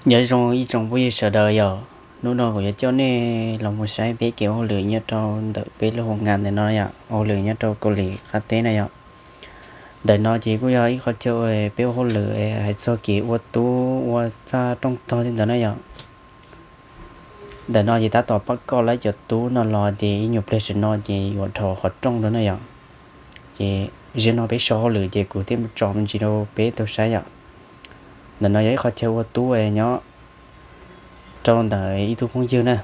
Nyob zoo ib tsoom phooj ywg sawv daws yom, hnub no kuv yuav coj nej los mus saib peb kev ua hauj lwm nyob rau ntawm peb lub hoo nkas ntawm no yom, ua hauj lwm nyob rau Kaus Lim qab teb na yom. Ntawm no ces kuj yog ib qhov chaw uas peb ua hauj lwm hais txog kev ua tub ua txaj rooj tog tej ntawd na yom. Ntawm no ces tab tom pab koj laib cov tub no los ces ib nyuag pliag tam no ces yuav dhos qhov rooj rau na yom. Ces zaum no peb so hauj lwm ces kuv thiaj mus tso me ntsis rau peb tau saib yom. Ntawm no yog ib qhov chaw ua tub nyob rau ntawm ib tug phooj ywg na.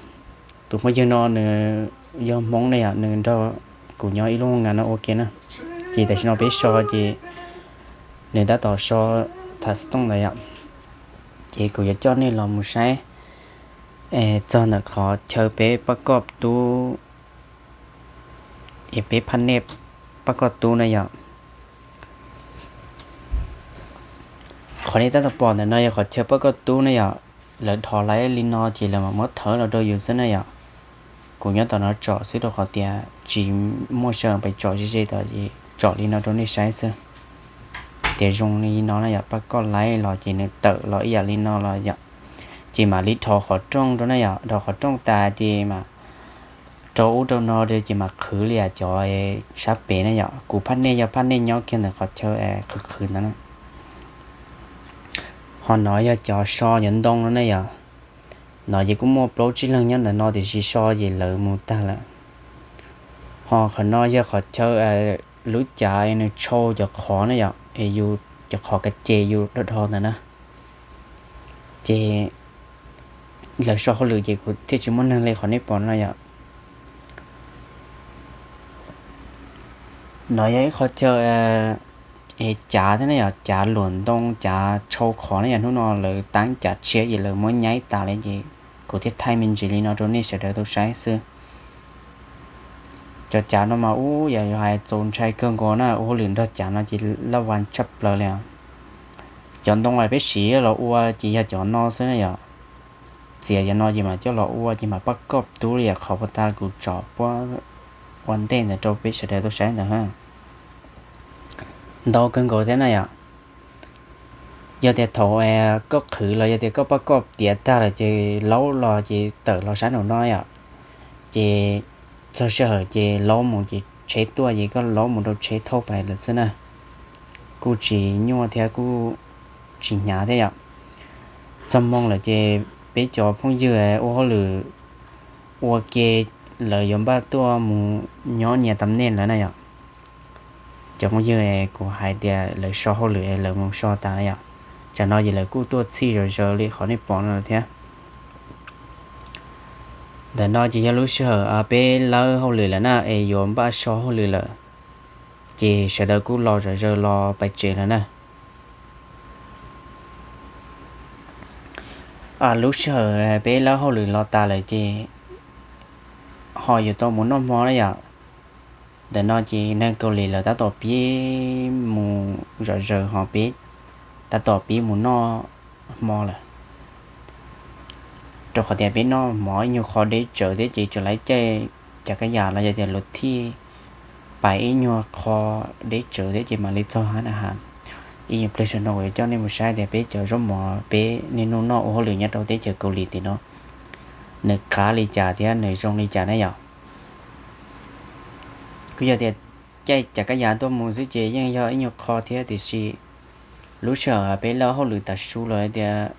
Tus phooj ywg no nws yog Hmoob ne yom, nws nrog kuv nyob ib lub hoo nkas no ua ke na. Ces tam sim no peb so ces nws tab tom so tham xov tooj ntawd yom. Ces kuv yuav coj nej los mus saib txog ntawm qhov chaw peb pab koj tub, es peb phaj nej pab koj tub na yom. Qhov nej tab tom pom ntawm no yog qhov chaw pab koj tub na yom. Lawv dhos laib li no ces lawv mam muab thawb los rau yus xwb na yom. Kuv nyob tom no tsom xwb rau qhov tias tsis muaj sij hawm pais tsom ze ze tom, tsom li no rau nej saib xwb. Tias zoo li no na yom, pab koj laib los ces nws tawm los ib yam li no los yom. Ces mam li dhos qhov rooj rau na yom, dhos qhov rooj tas ces mam rau ub rau no ces mam qhwv li cov sab pem na yom. Kuv phaj nej yog phaj nej nyob kiag ntawm qhov chaw qhwv qhwv ntawd na. Ho no yog cov so cov ntoo no na yom. No ces kuj muaj plaub tsib leeg nyob ntawm no tiam sis so ces lawv mus tag lawm. Ho qhov no yog qhov chaw lub cav nws tshau cov qhov na yom, es yus cov qhov ka ces yus dhau dhau ntawd na. Ces lawv so hauj lwm ces kuv thiaj tsis muaj neeg li qhov nej pom no yom. No yog ib qho chaw cav thiab ne yom, cav luam ntoo, cav tshau qhov ne yom. Hnub no lawv tab cav tshiab ces lawv muab nyaib tas li ces kuv thiaj thaij me ntsis li no rau nej sawv daws tau saib xwb. Cov cav no mas ub yam yus hais txaus ntshai kawg nkaus na, ua hauj lwm nrog cav no ces laj vas tshaj plaws li. Cov ntoo uas peb siv los ua ces yog cov no xwb na yom. Txiav cov no ces mam coj los ua ces mam pab koj tub li yam qhov puag ta kuv tsom puab ua ntej ntawd rau peb sawv daws tau saib ntawd. Ntau kawg nkaus thiab na yom. Yog tias thaum koj qhwv los yog tias koj pab koj tiav tag lawm ces laub los ces tawm los sab nraum no yom. Ces txog sij hawm ces laub mus ces tsheb tuaj ces koj laub mus rau tsheb thauj pais lawm xwb na. Kuj tsis nyuaj thiab kuj tsis hnyav thiab yom. Txog moo lawm ces peb cov phooj ywg ua hauj lwm ua ke lawv yuav npaj tuaj mus nyob nyias tam nej lawm na yom. Cov phooj ywg kuv hais tias lawv so hauj lwm lawv mus so tas na yom. Tsam no ces lawv kuj tuaj txhij zom zaws li qhov nej pom no thiab. Ntawm no ces yog lub sij hawm peb lawb hauj lwm lawm na es yuav npaj so hauj lwm lawm, ces sawv daws kuj los zom zaws los pais tsev lawm na. Lub sij hawm peb lawb hauj lwm los tas lawm ces ho yuav tau mus noj hmo na yom. Ntawm no ces neeg Kaus Lim lawv tab tom pib mus zom zaws ho peb tab tom pib mus noj hmo lawm. Rau qhov tias peb noj hmo ib nyuag qho deb tsawv thiab ces tseem laib caij cav kaj yam los yog tias luv thij pais ib nyuag qho deb tsawv thiab ces mam li txog hab na has. Ib nyuag pliag tam no kuv yuav coj nej mus saib tias peb cov zaub mov peb niaj hnub noj ua hauj lwm nyob rau teb chaws Kaus Lim tim no nws qab li cas thiab nws zoo li cas na yom. Kuj yog tias caij cav kaj yam tuaj mus xwb ces yeej yog ib nyuag qho thiab tiam sis lub sij hawm peb lawb hauj lwm tas su lawm tias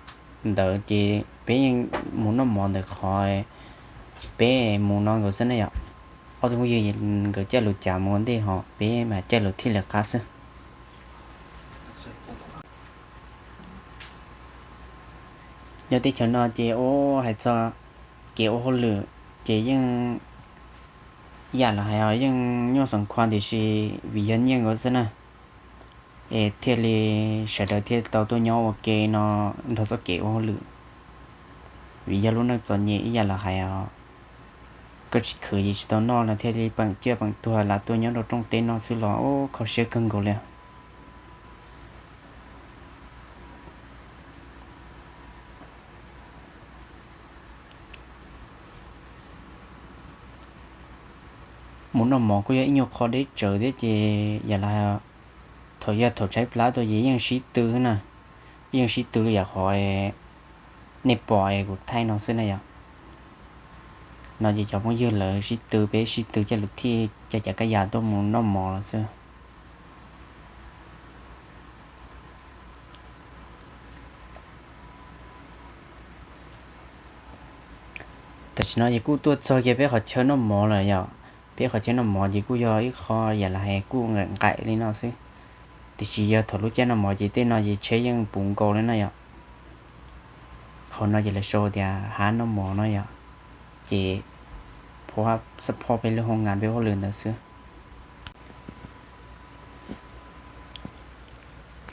ntawd ces peb yeej mus noj mov ntawm qhov peb mus no nkaus xwb na yom. Ob tug phooj ywg nkawd caij lub cav mus ua ntej ho peb mas caij lub thij lawv qab xwb. Nyob teb chaws no ces ua hais txog kev ua hauj lwm ces yeej yam los hais yeej nyuaj xeev khuam tiam sis vim yog nyiaj nkaus xwb na, es thiaj li sawv daws thiaj tau tuaj nyob ua ke no nrog txoj kev ua hauj lwm. Vim yog lub neej txom nyem ib yam los hais os, koj tsis khwv ces tsis tau noj no thiaj li peem ciaj peem tuag lam tuaj nyob rau rooj teb no xwb los kho siab kawg nkaus li. Mus noj mov kuj yog ib nyuag qho deb tsawv thiab ces yam li thaum yog thaum tshaib plab tuaj ces yeej sib tw na, yeej sib tw li yam qhov Nej pom es kuv thaij no xwb na yom. No ces cov phooj ywg lawv sib tw, peb sib tw coj lus thij cov kab yas tuaj mus noj mov los xwb. Tam sim no ces kuj tuaj txog kiag peb qhov chaw noj mov lawm yom. Peb qhov chaw noj mov ces kuj yog ib qho yam li hais kuj nqaim nqaim li no xwb, tiam sis yog thaum lub caij noj mov ces tej no ces tsheb yeej puv nkaus li no yom. Qhov no ces lawv sau tias hab noj mov no yom, ces pab xab phoj peb lub hoo nkas peb hauj lwm ntawd xwb.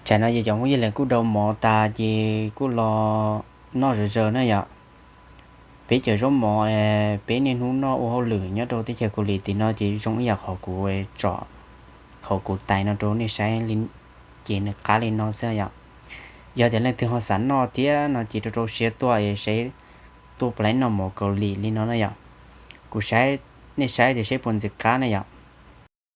Tsam no ces cov phooj ywg lawv kuj dau mov tas ces kuj los noj zom zaws na yom. Peb cov zaub mov peb niaj hnub noj ua hauj lwm nyob rau teb chaws Kaus Lim tim no ces zoo ib yam qhov kuv tsom hauv kuv tais no rau nej saib, ces nws qab li no xwb yom. Yog tias leej twg ho xav noj thiab no ces rau rau siab tuaj es saib, tuaj pab noj mov Kaus Lim li no na yom. Kuv saib, nej saib tias saib puas ntxim qab na yom.